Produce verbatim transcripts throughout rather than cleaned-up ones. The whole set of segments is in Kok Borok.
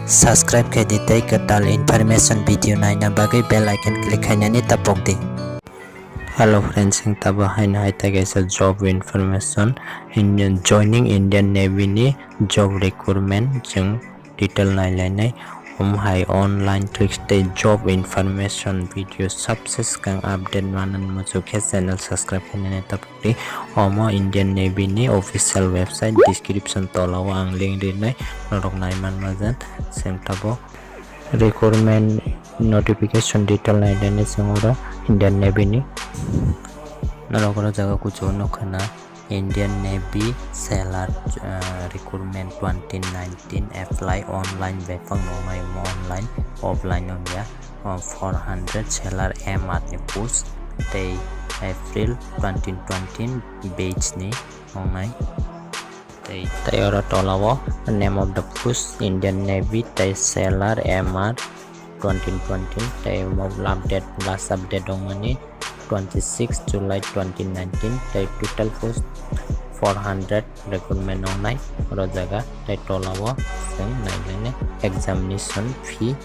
Subscribe khe di tei kwtal information video naina bagwi bell icon click khainani tapok di. Hello friends, ang tabo haino hai ta kaisa job information, Indian, joining Indian Navy ni job recruitment chwng detail nailainai. Om hai online tricks tei job information video subscribe kang update manani muchuk khe channel subscribe khainani tapok di. Omo Indian Navy ni official website, description tola o ang link rinai, norok nai man majan. Chwng tabo recruitment notification detail nai dani chwng oro Indian Navy ni. Norok oro jaga kuchuk nukha na Indian Navy sailor, uh, recruitment twenty nineteen apply online, bebak nongnai omo online, offline wngya. Uh, four hundred sailor M R ni post tei April twenty twenty batch ni wngnai. Tei, tei oro tola o name of the post Indian Navy tei sailor M R twenty twenty tei mobile update, last update wngmani twenty six July twenty nineteen tei total post four hundred recruitment wngnai oro jaga. Tei tola o chwng nailainai examination fee,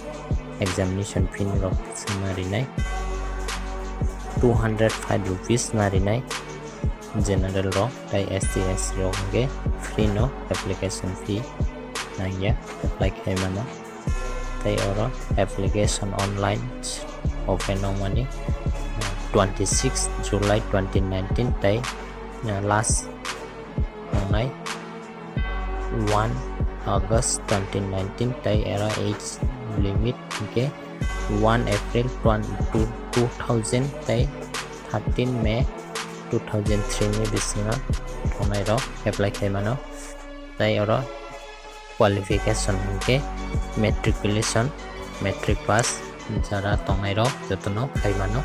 examination fee ni rok chwngma rinai two hundred five rupees ma rinai. General rok tei S T S rok hwnkhe free no application fee nangya, apply khai mano. Tei oro application online open wngmani twenty six July twenty nineteen tei, uh, last wngnai one August twenty nineteen tei oro age limit hwnkhe one April twenty, two thousand tei thirteen May two thousand three ni bisingo tongnai rok apply khai mano. Tei oro qualification hwnkhe matriculation, matric pass jara tongnai rok jotono khai mano.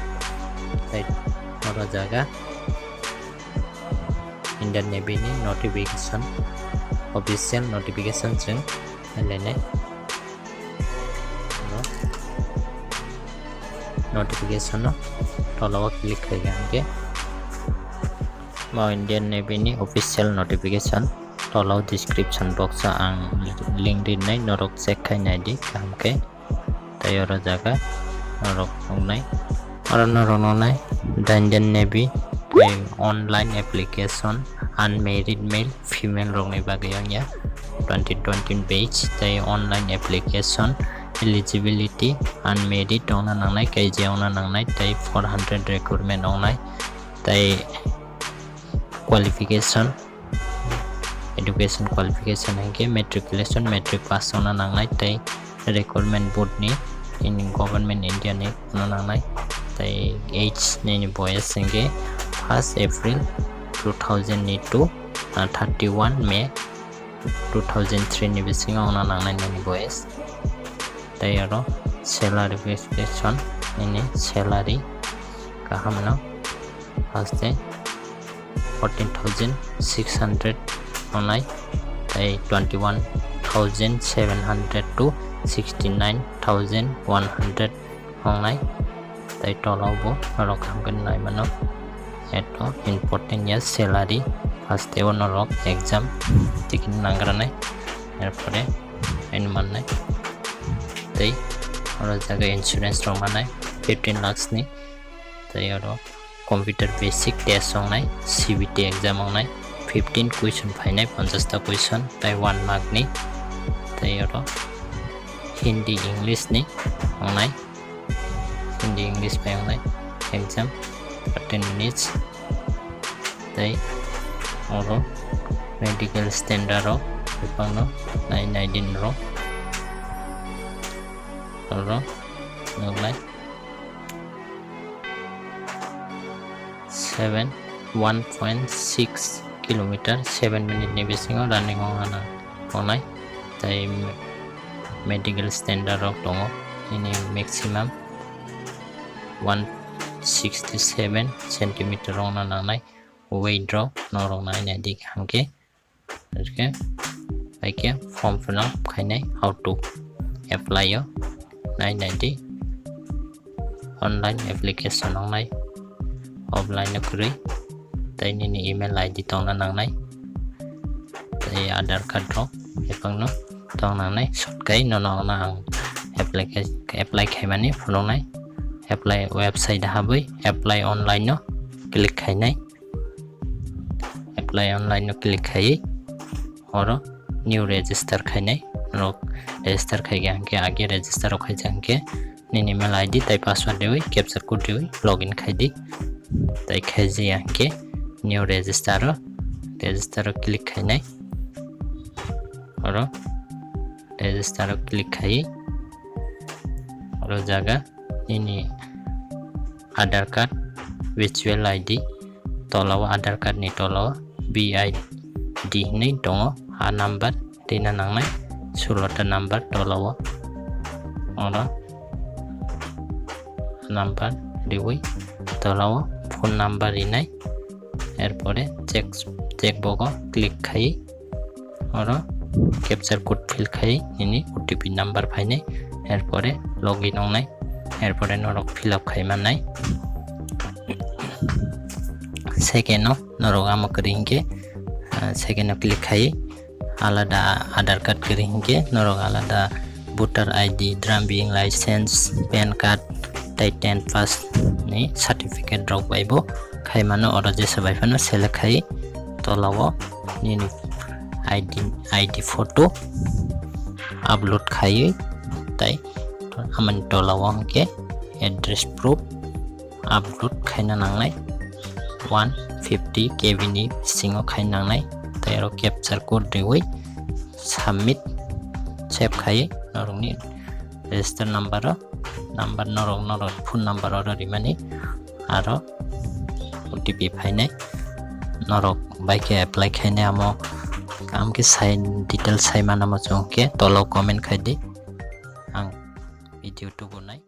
Tei oro jaga Indian Navy ni notification, official notification chwng nailainai. Notification no tola o click khai hwnkhe mo Indian Navy ni official notification tola o description box o ang link rinai, norok check khai nai di kaham khe. Tei oro jaga norok nuknai, oro norok nuknai the Indian Navy tei online application unmarried male female rokni bagwi wngya twenty twenty batch tei online application eligibility unmarried wngna nangnai, K J wngna nangnai tei four hundred recruitment wngnai tei qualification, education qualification hwnkhe matriculation, matric pass wngna nangnai tei recruitment board ni, in government India ni wngna nangnai tei age nini boyes hwnkhe first April two thousand ni to, ah, thirty one May two thousand three ni bisingo wngna nangnai nini boyes. Tei oro salary expectation, nini salary kaham no haste fourteen thousand six hundred wngnai, tei twenty one thousand seven hundred to sixty nine thousand one hundred wngnai. Tei tola o bo norok kaham khe nai mano. Eto important ya salary, haste o norok exam tikini nangranai, erpore ani mannai. Tei oro jaga insurance rok manai fifteen lakhs ni. Tei oro computer basic test wngnai, C B T exam wngnai, fifteen question phainai, ponchash ta question, tei one mark ni. Tei oro Hindi, English ni wngnai, Hindi, English bai wngnai exam, thirteen minutes. Tei oro medical standard rok bebakno nai nai din rok oro nuknai. Seven, one point six kilometer seven minute ni bisingo running wngnai. Tei medical standard rok tongo, nini maximum one sixty seven centimeter wngna nangnai weight rok norok nai nai di hwnkhe. Hwnkhe, hai khe form fill up khainai, how to apply o nai nai di. Online application wngnai, offline no kwrwi, tei nini email I D tongna nangnai, tei Aadhaar card rok bebakno tong nangnai, short kai nono ang apply khai, apply khaimani phunuknai. Apply website habwi apply online no click khainai. Apply online no click khaiwi oro new register khainai. Norok register khaikha hwnkhe, age register rok khaijak hwnkhe nini email I D tai password riwi captcha code riwi login khaidi. Tai khaijiya hwnkhe new register o, register o click khainai. Oro register o click khaiwi oro jaga nini Aadhaar card, virtual I D, tola o Aadhaar card ni tola o B I D hinwi tongo, a number rina nangnai, sulota number tola o. Oro number riwi tola o phone number rinai, erpore check, checkbox o click khai oro captcha code fill khai nini O T P number phainai, erpore login wngnai, erpore norok fill up khai mannai. Second o norok amo kwrwi hinkhe, ah, second o click khai alada Aadhaar card kwrwi hinkhe norok alada voter I D, driving license, pan card, tai ten pass ni certificate rok bai bo khai mano. Oro jesa bai phano select khai tola o nini I D, I D photo upload khaiwi tai amani tola o hwnkhe address proof upload khaina nangnai one fifty K B ni bisingo khaina nangnai. Tai oro captcha code riwi submit save khai norokni register number o, number norok, norok phone number oro rimani aro O T P phainai. Norok bai khe apply khainai amo, am khe sai detail sai manamo chwng khe tolo comment khaidi, ang video tubunai.